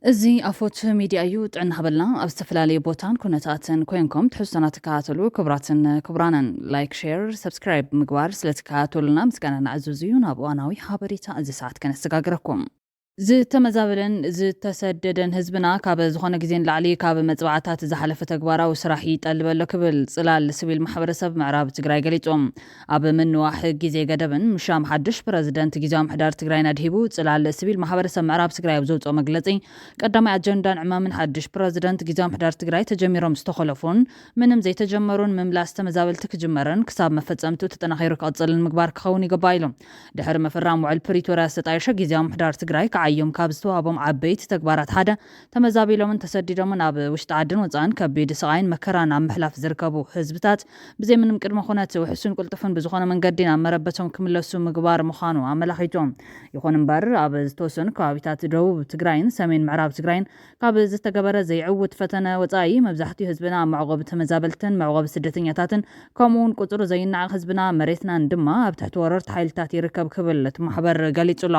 እዚ ኣፎት ሚድያ እዩ። ጥዕና ሃበልና ኣብ ዝተፈላለዩ ቦታን ኩነታትን ኮንኩም ትሕዝቶና ትከታተሉ ክቡራትን ክቡራንን፣ ላይክ፣ ሼር፣ ሰብስክራይብ ምግባር ስለ ትከታተሉና ምስጋና ንዕዙዝ እዩ። ናብ እዋናዊ ሓበሬታ እዚ ሰዓት ከነሰጋግረኩም። ዝተመዛበለን ዝተሰደደን ህዝብና ካብ ዝኾነ ግዜ ንላዕሊ ካብ መጽዋዕታት ዝሓለፈ ተግባራዊ ስራሕ ይጠልብ ኣሎ ክብል ጽላል ሲቪል ማሕበረሰብ ምዕራብ ትግራይ ገሊጹ። ኣብ ምንዋሕ ግዜ ገደብን ምሻም ሓድሽ ፕረዚደንት ግዜያዊ ምሕዳር ትግራይን ኣድሂቡ ጽላል ሲቪል ማሕበረሰብ ምዕራብ ትግራይ ኣብ ዘውፅኦ መግለጺ፣ ቀዳማይ ኣጀንዳን ዕማምን ሓድሽ ፕረዚደንት ግዜያዊ ምሕዳር ትግራይ ተጀሚሮም ዝተኾለፉን ምንም ዘይተጀመሩን ምምላስ ተመዛበልቲ ክጅመርን ክሳብ መፈጸምቱ ተጠናኺሩ ክቐጽልን ምግባር ክኸውን ይግባእ ኢሎም። ድሕሪ ምፍራም ውዕል ፕሪቶርያ ዝተጣየሸ ግዜያዊ ምሕዳር ትግራይ ክዓዮም ካብ ዝተዋህቦም ዓበይቲ ተግባራት ሓደ ተመዛቢሎምን ተሰዲዶምን ኣብ ውሽጢ ዓድን ወፃእን ከቢድ ስቓይን መከራን ኣብ ምሕላፍ ዝርከቡ ህዝብታት ብዘይ ምንም ቅድመ ኩነት ውሕሱን ቅልጡፍን ብዝኾነ መንገዲ ናብ መረበቶም ክምለሱ ምግባር ምዃኑ ኣመላኺቶም። ይኹን እምበር ኣብ ዝተወሰኑ ከባቢታት ደቡብ ትግራይን ሰሜን ምዕራብ ትግራይን ካብ ዝተገበረ ዘይዕውት ፈተነ ወፃኢ መብዛሕትኡ ህዝብና ኣብ መዕቆቢ ተመዛበልትን መዕቆቢ ስደተኛታትን ከምኡ እውን ቁፅሩ ዘይነዓቕ ህዝብና መሬትናን ድማ ኣብ ትሕቲ ወረርቲ ሓይልታት ይርከብ ክብል እቲ ማሕበር ገሊጹ ኣሎ።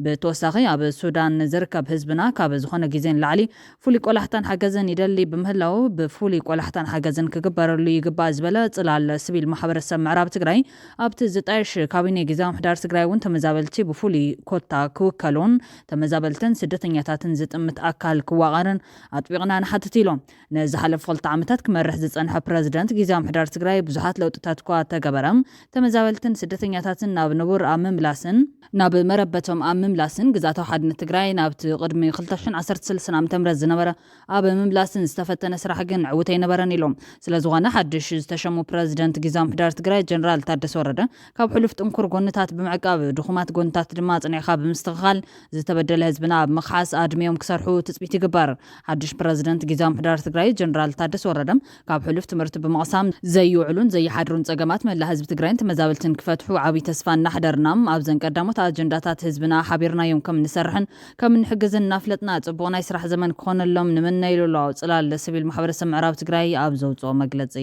ብተወሳኺ ኣብ ሱዳን ዝርከብ ህዝብና ካብ ዝኾነ ግዜ ንላዕሊ ፍሉይ ቆላሕታን ሓገዝን ይደሊ ብምህላው ብፍሉይ ቆላሕታን ሓገዝን ክግበረሉ ይግባእ ዝበለ ጽላል ሲቪል ማሕበረሰብ ምዕራብ ትግራይ ኣብቲ ዝጣየሽ ካቢኔ ግዜያዊ ምሕዳር ትግራይ እውን ተመዛበልቲ ብፍሉይ ኮታ ክውከሉን ተመዛበልትን ስደተኛታትን ዝጥምት ኣካል ክዋቐርን ኣጥቢቕና ንሓትት ኢሎም። ንዝሓለፉ ክልተ ዓመታት ክመርሕ ዝጸንሐ ፕረዚደንት ግዜያዊ ምሕዳር ትግራይ ብዙሓት ለውጥታት እኳ ተገበረ፣ ተመዛበልትን ስደተኛታትን ናብ ንቡር ኣብ ምምላስን ናብ መረበቶም ኣብ ምምላስን ግዝኣታዊ ሓድነት ትግራይ ናብቲ ቅድሚ ክልተ ሽሕን ዓሰርተ ሰለስተን ዓመተ ምህረት ዝነበረ ኣብ ምምላስን ዝተፈተነ ስራሕ ግን ዕውት ኣይነበረን ኢሎም። ስለ ዝኾነ ሓድሽ ዝተሸሙ ፕረዚደንት ግዝያዊ ምሕዳር ትግራይ ጀነራል ታደሰ ወረደ ካብ ሕሉፍ ጥንኩር ጎንታት ብምዕቃብ ድኹማት ጎንታት ድማ ኣጽኒዕካ ብምስትኽኻል ዝተበደለ ህዝብና ኣብ ምኽሓስ ኣድምዮም ክሰርሑ ትጽቢት ይግበር። ሓድሽ ፕረዚደንት ግዝያዊ ምሕዳር ትግራይ ጀነራል ታደሰ ወረደ ካብ ሕሉፍ ትምህርቲ ብምቕሳም ዘይውዕሉን ዘይሓድሩን ጸገማት መላእ ህዝቢ ትግራይን ተመዛበልትን ክፈትሑ ዓብዪ ተስፋ እናሕደርና ኣብዘን ቀዳሞት ኣጀንዳታት ህዝብና ሓቢርናዮም ከም እንሰርሕን ከም እንሕግዝን እናፍለጥና ጽቡቕ ናይ ስራሕ ዘመን ክኾነሎም ንምነ ኢሉ ኣሎ። ጽላል ሲቪል ማሕበረሰብ ምዕራብ ትግራይ ኣብ ዘውፅኦ መግለጺ።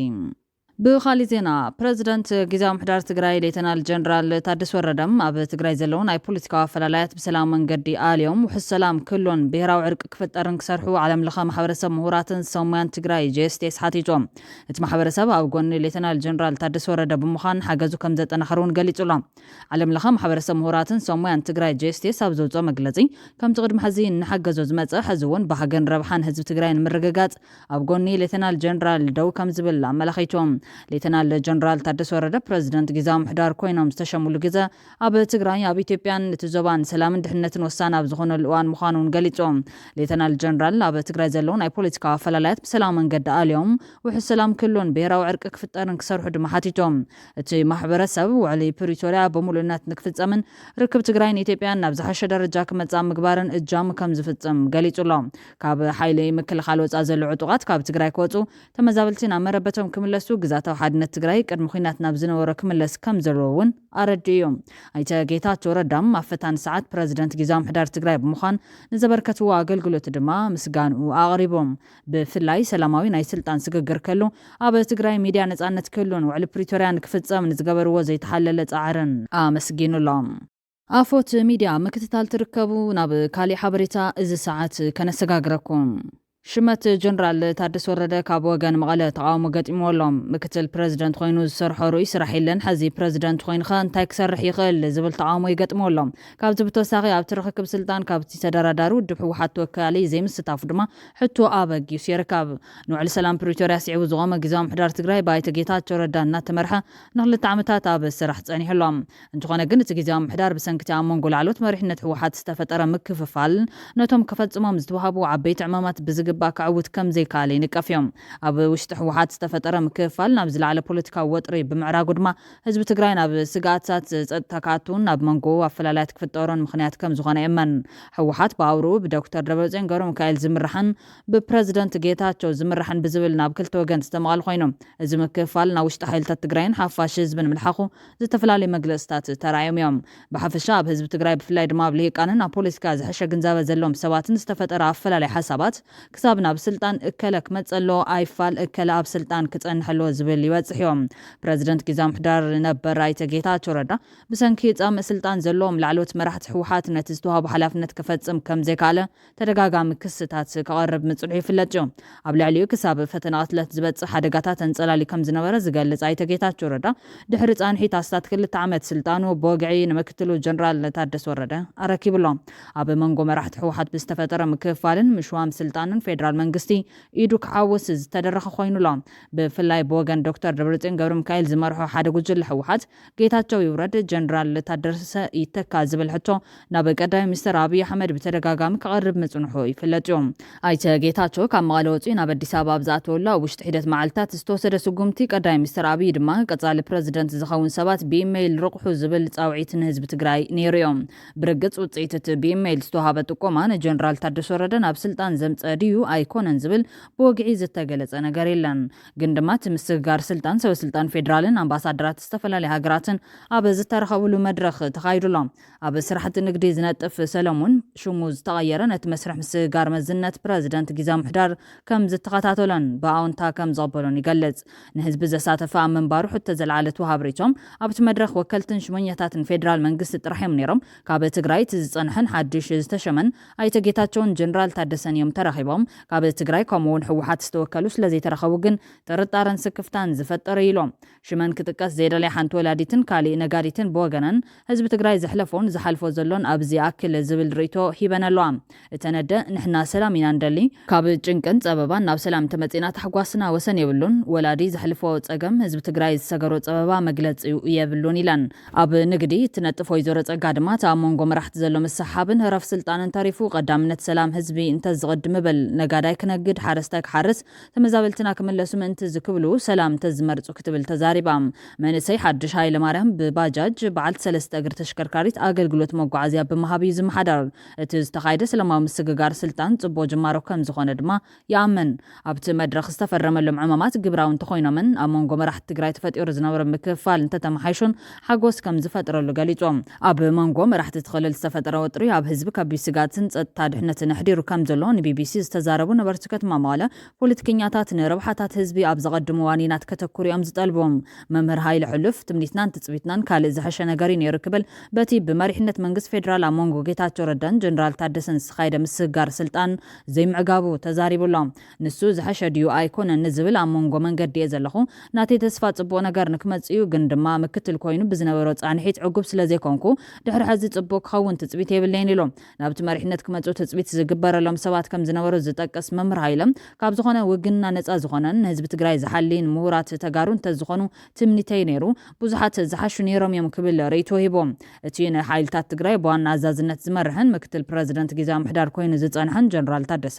ብኻሊእ ዜና ፕረዚደንት ግዝያዊ ምሕዳር ትግራይ ሌተናል ጀነራል ታደሰ ወረደም ኣብ ትግራይ ዘለዉ ናይ ፖለቲካዊ ኣፈላላያት ብሰላም መንገዲ ኣልዮም ውሕስ ሰላም ክህሎን ብሄራዊ ዕርቂ ክፍጠርን ክሰርሑ ዓለም ለኸ ማሕበረሰብ ምሁራትን ሰሙያን ትግራይ ጄስቴስ ሓቲቶም። እቲ ማሕበረሰብ ኣብ ጎኒ ሌተናል ጀነራል ታደሰ ወረደ ብምዃን ሓገዙ ከም ዘጠናኸረ እውን ገሊጹ ኣሎ። ዓለም ለኸ ማሕበረሰብ ምሁራትን ሰሙያን ትግራይ ጄስቴስ ኣብ ዘውፅኦ መግለፂ ከምቲ ቅድሚ ሕዚ እናሓገዞ ዝመፀ ሕዚ እውን ባህግን ረብሓን ህዝቢ ትግራይ ንምርግጋፅ ኣብ ጎኒ ሌተናል ጀነራል ደው ከም ዝብል ኣመላኺቶም። ሌተናል ጀነራል ታደሰ ወረደ ፕረዚደንት ግዝያዊ ምሕዳር ኮይኖም ዝተሸምሉ ግዘ ኣብ ትግራይ፣ ኣብ ኢትዮጵያን እቲ ዞባን ሰላምን ድሕነትን ወሳኒ ኣብ ዝኾነሉ እዋን ምዃኑ እውን ገሊጾም። ሌተናል ጀነራል ኣብ ትግራይ ዘለዉ ናይ ፖለቲካዊ ኣፈላላያት ብሰላም መንገዲ ኣልዮም ውሕስ ሰላም ክህሉን ብሄራዊ ዕርቂ ክፍጠርን ክሰርሑ ድማ ሓቲቶም። እቲ ማሕበረሰብ ውዕሊ ፕሪቶርያ ብምሉእነት ንክፍጸምን ርክብ ትግራይን ኢትዮጵያን ናብ ዝሓሸ ደረጃ ክመጽእ ኣብ ምግባርን እጃሙ ከም ዝፍጽም ገሊጹ ኣሎ። ካብ ሓይሊ ምክልኻል ወጻኢ ዘለዉ ዕጡቓት ካብ ትግራይ ክወጹ፣ ተመዛበልቲ ናብ መረበቶም ክምለሱ፣ ግዝኣታዊ ሓድነት ትግራይ ቅድሚ ኲናት ናብ ዝነበሮ ክምለስ ከም ዘለዎ እውን ኣረዲኡ እዩ። ኣይተ ጌታቸው ረዳም ኣብ ፈታኒ ሰዓት ፕረዚደንት ግዝያዊ ምሕዳር ትግራይ ብምዃን ንዘበርከትዎ ኣገልግሎት ድማ ምስጋንኡ ኣቕሪቦም። ብፍላይ ሰላማዊ ናይ ስልጣን ስግግር ክህሉ፣ ኣብ ትግራይ ሚድያ ነጻነት ክህሉን ውዕሊ ፕሪቶርያ ንክፍጸም ንዝገበርዎ ዘይተሓለለ ጻዕርን ኣመስጊኑ ኣሎ። ኣፎት ሚድያ ምክትታል ትርከቡ። ናብ ካሊእ ሓበሬታ እዚ ሰዓት ከነሰጋግረኩም። ሽመት ጀነራል ታደሰ ወረደ ካብ ወገን መቐለ ተቓውሞ ገጢምዎ ኣሎ። ምክትል ፕረዚደንት ኮይኑ ዝሰርሖ ርኡይ ስራሕ የለን፣ ሕዚ ፕረዚደንት ኮይንኸ እንታይ ክሰርሕ ይኽእል ዝብል ተቓውሞ ይገጥምዎ ኣሎ። ካብዚ ብተወሳኺ ኣብቲ ርኽክብ ስልጣን ካብቲ ተደራዳሪ ውድብ ህወሓት ተወካሊ ዘይምስታፉ ድማ ሕቶ ኣበጊሱ ይርከብ። ንውዕሊ ሰላም ፕሪቶርያ ስዒቡ ዝቖመ ግዝያዊ ምሕዳር ትግራይ ብኣይተ ጌታቸው ረዳ እናተመርሐ ንክልተ ዓመታት ኣብ ስራሕ ጸኒሑ ኣሎ። እንተኾነ ግን እቲ ግዝያዊ ምሕዳር ብሰንኪ እቲ ኣብ መንጎ ላዕለዎት መሪሕነት ህወሓት ዝተፈጠረ ምክፍፋል ነቶም ክፈጽሞም ዝተዋህቡ ዓበይቲ ዕማማት ብዝግባእ ከዕውት ከም ዘይከኣለ ይንቀፍ እዮም። ኣብ ውሽጢ ህወሓት ዝተፈጠረ ምክፍፋል ናብ ዝለዓለ ፖለቲካዊ ወጥሪ ብምዕራጉ ድማ ህዝቢ ትግራይ ናብ ስግኣታት ጸጥታ ክኣቱን ኣብ መንጎ ኣፈላላያት ክፍጠሩን ምኽንያት ከም ዝኾነ ይእመን። ህወሓት ብኣውርኡ ብዶክተር ደብረጽዮን ገብረሚካኤል ዝምራሕን ብፕረዚደንት ጌታቸው ዝምራሕን ብዝብል ናብ ክልተ ወገን ዝተመቐሉ ኮይኑ፣ እዚ ምክፍፋል ናብ ውሽጢ ሓይልታት ትግራይን ሓፋሽ ህዝብን ምልሓኹ ዝተፈላለዩ መግለጽታት ተራእዮም እዮም። ብሓፈሻ ኣብ ህዝቢ ትግራይ ብፍላይ ድማ ኣብ ልሂቃንን ኣብ ፖለቲካ ዝሐሸ ግንዛበ ዘለዎም ሰባትን ዝተፈጠረ ኣፈላላይ ሓሳባት ክሳብ ክሳብ ናብ ስልጣን እከለ ክመጽእ ኣለዎ፣ ኣይፋል እከለ ኣብ ስልጣን ክጸንሕ ኣለዎ ዝብል ይበጽሕ እዮም። ፕረዚደንት ግዝያዊ ምምሕዳር ነበር ኣይተ ጌታቸው ረዳ፣ ብሰንኪ ጻምእ ስልጣን ዘለዎም ላዕለዎት መራሕቲ ህወሓት፣ ነቲ ዝተዋህቦ ሓላፍነት ክፈጽም ከም ዘይከኣለ ተደጋጋሚ ክስታት ከቐርብ ምጽንሑ ይፍለጥ እዩ። ኣብ ልዕሊኡ ክሳብ ፈተነ ቅትለት ዝበጽሕ ሓደጋታት ኣንጸላልዩ ከም ዝነበረ ዝገልጽ ኣይተ ጌታቸው ረዳ፣ ድሕሪ ጻንሒት ኣስታት ክልተ ዓመት ስልጣኑ ብወግዒ ንምክትሉ ጀነራል ታደሰ ወረደ ኣረኪቡ ኣሎ። ኣብ መንጎ መራሕቲ ህወሓት ብዝተፈጠረ ምክፍፋልን ምሽዋም ስልጣንን ፌደራል መንግስቲ ኢዱ ክሓውስ ዝተደረኸ ኮይኑ ኣሎ። ብፍላይ ብወገን ዶክተር ደብረጽዮን ገብረ ሚካኤል ዝመርሖ ሓደ ጉጅለ ህወሓት፣ ጌታቸው ይውረድ፣ ጀነራል ታደሰ ይተካ ዝብል ሕቶ ናብ ቀዳማይ ሚኒስትር ኣብይ ኣሕመድ ብተደጋጋሚ ክቐርብ ምጽንሑ ይፍለጥ እዩ። ኣይተ ጌታቸው ካብ መቐለ ወጺኡ ናብ ኣዲስ ኣበባ ኣብ ዝኣተወሉ ኣብ ውሽጢ ሒደት መዓልታት ዝተወሰደ ስጉምቲ፣ ቀዳማይ ሚኒስትር ኣብይ ድማ ቀጻሊ ፕረዚደንት ዝኸውን ሰባት ብኢሜይል ርቑሑ ዝብል ጻውዒት ንህዝቢ ትግራይ ነይሩ እዩ። ብርግጽ ውጽኢት እቲ ብኢሜይል ዝተዋሃበ ጥቆማ ንጀነራል ታደሰ ወረደ ናብ ስልጣን ዘምጸአ ድዩ ኣይኮነን ዝብል ብወግዒ ዝተገለጸ ነገር የለን። ግን ድማ እቲ ምስግጋር ስልጣን ሰበ ስልጣን ፌደራልን ኣምባሳደራት ዝተፈላለዩ ሃገራትን ኣብ ዝተረኸብሉ መድረኽ ተኻይዱ ኣሎ። ኣብ ስራሕቲ ንግዲ ዝነጥፍ ሰለሙን፣ ሽሙ ዝተቐየረ፣ ነቲ መስርሕ ምስግጋር መዝነት ፕረዚደንት ግዝያዊ ምምሕዳር ከም ዝተኸታተሎን ብኣወንታ ከም ዝቕበሎን ይገልጽ። ንህዝቢ ዘሳተፈ ኣብ ምንባሩ ሕቶ ዘልዓለት ወሃብ ሪቶም፣ ኣብቲ መድረኽ ወከልትን ሽመኛታትን ፌደራል መንግስቲ ጥራሕ እዮም ነይሮም። ካብ ትግራይ እቲ ዝጸንሐን ሓድሽ ዝተሸመን ኣይተ ጌታቸውን ጀነራል ታደሰን እዮም ተረኺቦም። ካብ ትግራይ ከምኡ እውን ህወሓት ዝተወከሉ ስለ ዘይተረኸቡ ግን ጥርጣረን ስክፍታን ዝፈጠረ ኢሎም። ሽመን ክጥቀስ ዘይደለያ ሓንቲ ወላዲትን ካሊእ ነጋዲትን ብወገነን፣ ህዝቢ ትግራይ ዘሕለፎን ዝሓልፎ ዘሎን ኣብዚ ይኣክል ዝብል ርእይቶ ሂበን ኣለዋ። እተን ኣደ፣ ንሕና ሰላም ኢና ንደሊ፣ ካብ ጭንቅን ጸበባን ናብ ሰላም ተመጺና ታሕጓስና ወሰን የብሉን። ወላዲ ዘሕልፎ ጸገም፣ ህዝቢ ትግራይ ዝሰገሮ ጸበባ መግለጺ የብሉን ኢለን። ኣብ ንግዲ እትነጥፍ ወይዘሮ ጸጋ ድማ፣ እቲ ኣብ መንጎ መራሕቲ ዘሎ ምስሓብን ህረፍ ስልጣንን ተሪፉ፣ ቀዳምነት ሰላም ህዝቢ እንተዝቕድም እብል። ነጋዳይ ክነግድ፣ ሓረስታይ ክሓርስ፣ ተመዛበልትና ክምለሱ ምእንቲ ዝክብሉ ሰላም እንተዝመርጹ ክትብል ተዛሪባ። መንእሰይ ሓድሽ ሃይለ ማርያም ብባጃጅ በዓልቲ ሰለስተ እግሪ ተሽከርካሪት ኣገልግሎት መጓዓዝያ ብምሃብ እዩ ዝመሓደር። እቲ ዝተኻየደ ሰላማዊ ምስግጋር ስልጣን ጽቡቕ ጅማሮ ከም ዝኾነ ድማ ይኣምን። ኣብቲ መድረኽ ዝተፈረመሎም ዕማማት ግብራዊ እንተኾይኖምን ኣብ መንጎ መራሕቲ ትግራይ ተፈጢሩ ዝነበረ ምክፍፋል እንተተመሓይሹን ሓጎስ ከም ዝፈጥረሉ ገሊጾም። ኣብ መንጎ መራሕቲ እቲ ክልል ዝተፈጠረ ወጥሪ ኣብ ህዝቢ ከቢድ ስጋትን ጸጥታ ድሕነትን ኣሕዲሩ ከም ዘሎ ንቢቢሲ ዝተዛረቡ ነበርቲ ከተማ መቐለ፣ ፖለቲከኛታት ንረብሓታት ህዝቢ ኣብ ዘቐድሙ ዋኒናት ከተኩሩ እዮም ዝጠልቡ። መምህር ሃይለ ሕሉፍ፣ ትምኒትናን ትጽቢትናን ካልእ ዝሐሸ ነገር እዩ ነይሩ ክብል፣ በቲ ብመሪሕነት መንግስቲ ፌደራል ኣብ መንጎ ጌታቸው ረዳን ጀነራል ታደሰን ዝተኻየደ ምስግጋር ስልጣን ዘይምዕጋቡ ተዛሪቡ ኣሎ። ንሱ ዝሐሸ ድዩ ኣይኮነን ንዝብል ኣብ መንጎ መንገዲ እየ ዘለኹ፣ ናተይ ተስፋ ጽቡቕ ነገር ንክመጽእ እዩ፣ ግን ድማ ምክትል ኮይኑ ብዝነበሮ ጻንሒት ዕጉብ ስለ ዘይኮንኩ፣ ድሕሪ ሐዚ ጽቡቕ ክኸውን ትጽቢት የብለይን ኢሉ። ናብቲ መሪሕነት ክመጹ ትጽቢት ዝግበረሎም ሰባት ከም ዝነበሩ ዝጠቅስ መምህር ሃይለ፣ ካብ ዝኾነ ውግንና ነጻ ዝኾነን ንህዝቢ ትግራይ ዝሓሊን ምሁራት ተጋሩ እንተዝኾኑ ትምኒተይ ነይሩ፣ ብዙሓት ዝሓሹ ነይሮም እዮም ክብል ርእይቶ ሂቦም። እቲ ንሓይልታት ትግራይ ብዋና ኣዛዝነት ዝመርሕን ምክትል ፕረዚደንት ግዝያዊ ምምሕዳር ኮይኑ ዝጸንሐን ጀነራል ታደሰ፣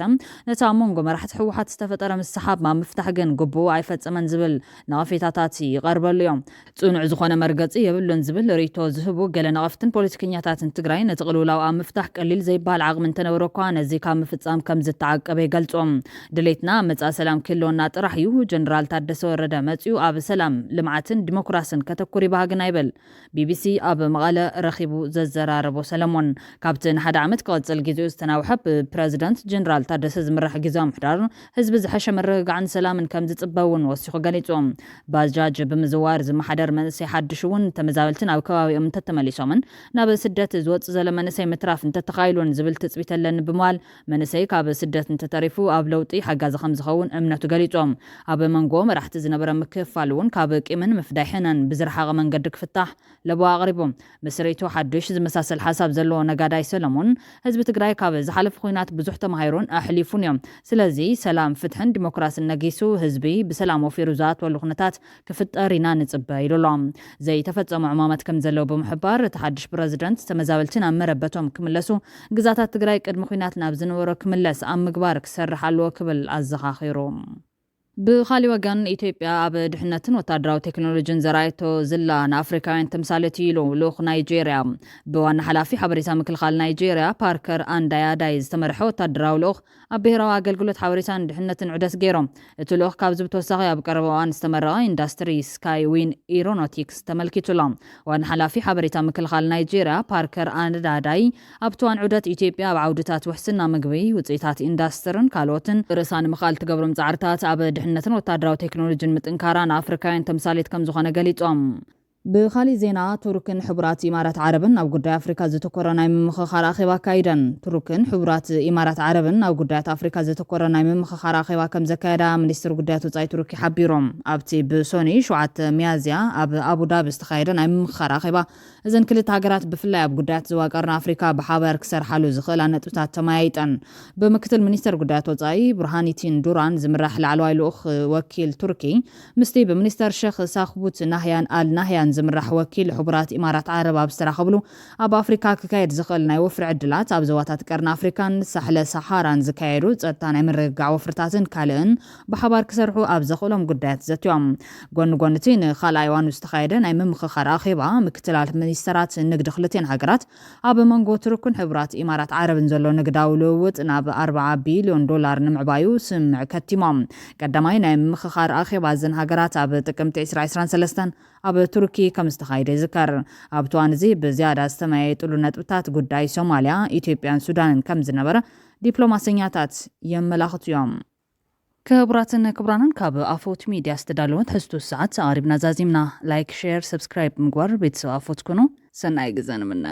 ነቲ ኣብ መንጎ መራሕቲ ህወሓት ዝተፈጠረ ምስሓብ ኣብ ምፍታሕ ግን ግቡኡ ኣይፈጸመን ዝብል ነቐፌታታት ይቐርበሉ እዮም። ጽኑዕ ዝኾነ መርገጺ የብሉን ዝብል ርእይቶ ዝህቡ ገለ ነቐፍትን ፖለቲከኛታትን ትግራይ፣ ነቲ ቅልውላው ኣብ ምፍታሕ ቀሊል ዘይበሃል ዓቕሚ እንተነበሮ እኳ፣ ነዚ ካብ ምፍጻም ከም ዝተዓቀበ ይገልጾ። ድሌትና መጻኢ ሰላም ክህልወና ጥራሕ እዩ። ጀነራል ታደሰ ወረደ መጺኡ ኣብ ሰላም፣ ልምዓትን ዲሞክራስን ከተኩር ይባሃግና ይብል። ቢቢሲ ኣብ መቐለ ረኺቡ ዘዘራረቦ ሰለሞን፣ ካብቲ ንሓደ ዓመት ክቕጽል ግዜኡ ዝተናውሐ ብፕረዚደንት ጀነራል ታደሰ ዝምራሕ ግዝያዊ ምምሕዳር፣ ህዝቢ ዝሐሸ ምርግጋዕን ሰላምን ከም ዝጽበ እውን ወሲኹ ገሊጹ። ባጃጅ ብምዝዋር ዝመሓደር መንእሰይ ሓድሽ እውን ተመዛበልትን ኣብ ከባቢኦም እንተተመሊሶምን ናብ ስደት ዝወጽእ ዘሎ መንእሰይ ምትራፍ እንተተኻኢሉን ዝብል ትጽቢት ኣለኒ ብምባል፣ መንእሰይ ካብ ስደት እንተተሪፉ ኣብ ለውጢ ሓጋዚ ከም ዝኸውን እምነቱ ገሊጹ። ኣብ መንጎ መራሕቲ ዝነበረ ምክፍፋል እውን ካብ ቂምን ምፍዳይ ሕነን ብዝረሓቐ መንገዲ ክፍታሕ ለበዋ ኣቕሪቡ። ምስ ርእይቶ ሓድሽ ዝመሳሰል ሓሳብ ዘለዎ ነጋዳይ ሰለሙን፣ ህዝቢ ትግራይ ካብ ዝሓለፈ ኲናት ብዙሕ ተማሂሩን ኣሕሊፉን እዮም። ስለዚ ሰላም፣ ፍትሕን ዲሞክራስን ነጊሱ፣ ህዝቢ ብሰላም ወፊሩ ዝኣትወሉ ኩነታት ክፍጠር ኢና ንጽበ ኢሉ ኣሎ። ዘይተፈጸሙ ዕማማት ከም ዘለዉ ብምሕባር፣ እቲ ሓድሽ ፕረዚደንት ተመዛበልቲ ናብ መረበቶም ክምለሱ፣ ግዛታት ትግራይ ቅድሚ ኲናት ናብ ዝነበሮ ክምለስ ኣብ ምግባር ክሰርሕ ኣለዎ ክብል ኣዘኻኺሩ። ብኻሊእ ወገን፣ ኢትዮጵያ ኣብ ድሕነትን ወታደራዊ ቴክኖሎጂን ዘርኣየቶ ዝላ ንኣፍሪካውያን ተምሳሌት እዩ ኢሉ ልኡኽ ናይጄርያ። ብዋና ሓላፊ ሓበሬታ ምክልኻል ናይጄርያ ፓርከር ኣንዳያዳይ ዝተመርሐ ወታደራዊ ልኡኽ ኣብ ብሄራዊ ኣገልግሎት ሓበሬታን ድሕነትን ዑደት ገይሮም። እቲ ልኡኽ ካብዚ ብተወሳኺ ኣብ ቀረባ እዋን ዝተመረቐ ኢንዱስትሪ ስካይ ዊን ኤሮኖቲክስ ተመልኪቱ ኣሎ። ዋና ሓላፊ ሓበሬታ ምክልኻል ናይጄርያ ፓርከር ኣንዳዳይ ኣብቲ እዋን ዑደት፣ ኢትዮጵያ ኣብ ዓውድታት ውሕስና ምግቢ፣ ውፅኢታት ኢንዱስትርን ካልኦትን ርእሳ ንምኽኣል ትገብሮም ፃዕርታት ኣብ ድሕነትን ወታደራዊ ቴክኖሎጂን ምጥንካራ ንኣፍሪካውያን ተምሳሌት ከም ዝኾነ ገሊፆም። ብኻሊእ ዜና፣ ቱርክን ሕቡራት ኢማራት ዓረብን ኣብ ጉዳይ ኣፍሪካ ዘተኮረ ናይ ምምኽኻር ኣኼባ ኣካይደን። ቱርክን ሕቡራት ኢማራት ዓረብን ኣብ ጉዳያት ኣፍሪካ ዘተኮረ ናይ ምምኽኻር ኣኼባ ከም ዘካየዳ ሚኒስትር ጉዳያት ወፃኢ ቱርኪ ሓቢሮም። ኣብቲ ብሶኒ ሸውዓተ ሚያዝያ ኣብ ኣቡዳቢ ዝተኻየደ ናይ ምምኽኻር ኣኼባ፣ እዘን ክልተ ሃገራት ብፍላይ ኣብ ጉዳያት ዞባ ቀርኒ ኣፍሪካ ብሓባር ክሰርሓሉ ዝኽእላ ነጥብታት ተመያይጠን። ብምክትል ሚኒስተር ጉዳያት ወፃኢ ብርሃኒቲን ዱራን ዝምራሕ ላዕለዋይ ልኡኽ ወኪል ቱርኪ ምስቲ ብሚኒስተር ሸኽ ሳኽቡት ናህያን ኣል ናህያን ዝምራሕ ወኪል ሕቡራት ኢማራት ዓረብ ኣብ ዝተራኸብሉ፣ ኣብ ኣፍሪካ ክካየድ ዝኽእል ናይ ወፍሪ ዕድላት፣ ኣብ ዞባታት ቀርኒ ኣፍሪካን ሳሕለ ሰሃራን ዝካየዱ ጸጥታ ናይ ምርግጋዕ ወፍርታትን ካልእን ብሓባር ክሰርሑ ኣብ ዘኽእሎም ጉዳያት ዘትዮም። ጎኒ ጎኒ እቲ ንኻልኣይ እዋኑ ዝተኻየደ ናይ ምምኽኻር ኣኼባ፣ ምክትላት ሚኒስተራት ንግዲ ክልቲኣን ሃገራት ኣብ መንጎ ቱርክን ሕቡራት ኢማራት ዓረብን ዘሎ ንግዳዊ ልውውጥ ናብ ኣርብዓ ቢልዮን ዶላር ንምዕባዩ ስምምዕ ከቲሞም። ቀዳማይ ናይ ምምኽኻር ኣኼባ እዘን ሃገራት ኣብ ጥቅምቲ ዕስራ ዕስራን ሰለስተን ኣብ ቱርኪ ከም ዝተኻየደ ይዝከር። ኣብቲ እዋን እዚ ብዝያዳ ዝተመያየጥሉ ነጥብታት ጉዳይ ሶማልያ፣ ኢትዮጵያን ሱዳንን ከም ዝነበረ ዲፕሎማሰኛታት የመላኽቱ እዮም። ክቡራትን ክቡራንን፣ ካብ ኣፎት ሚድያ ዝተዳለወ ትሕዝቶ ሰዓት ኣቕሪብና ዛዚምና። ላይክ፣ ሼር፣ ሰብስክራይብ ምግባር ቤተሰብ ኣፎት ኩኑ። ሰናይ ግዘ ንምነ።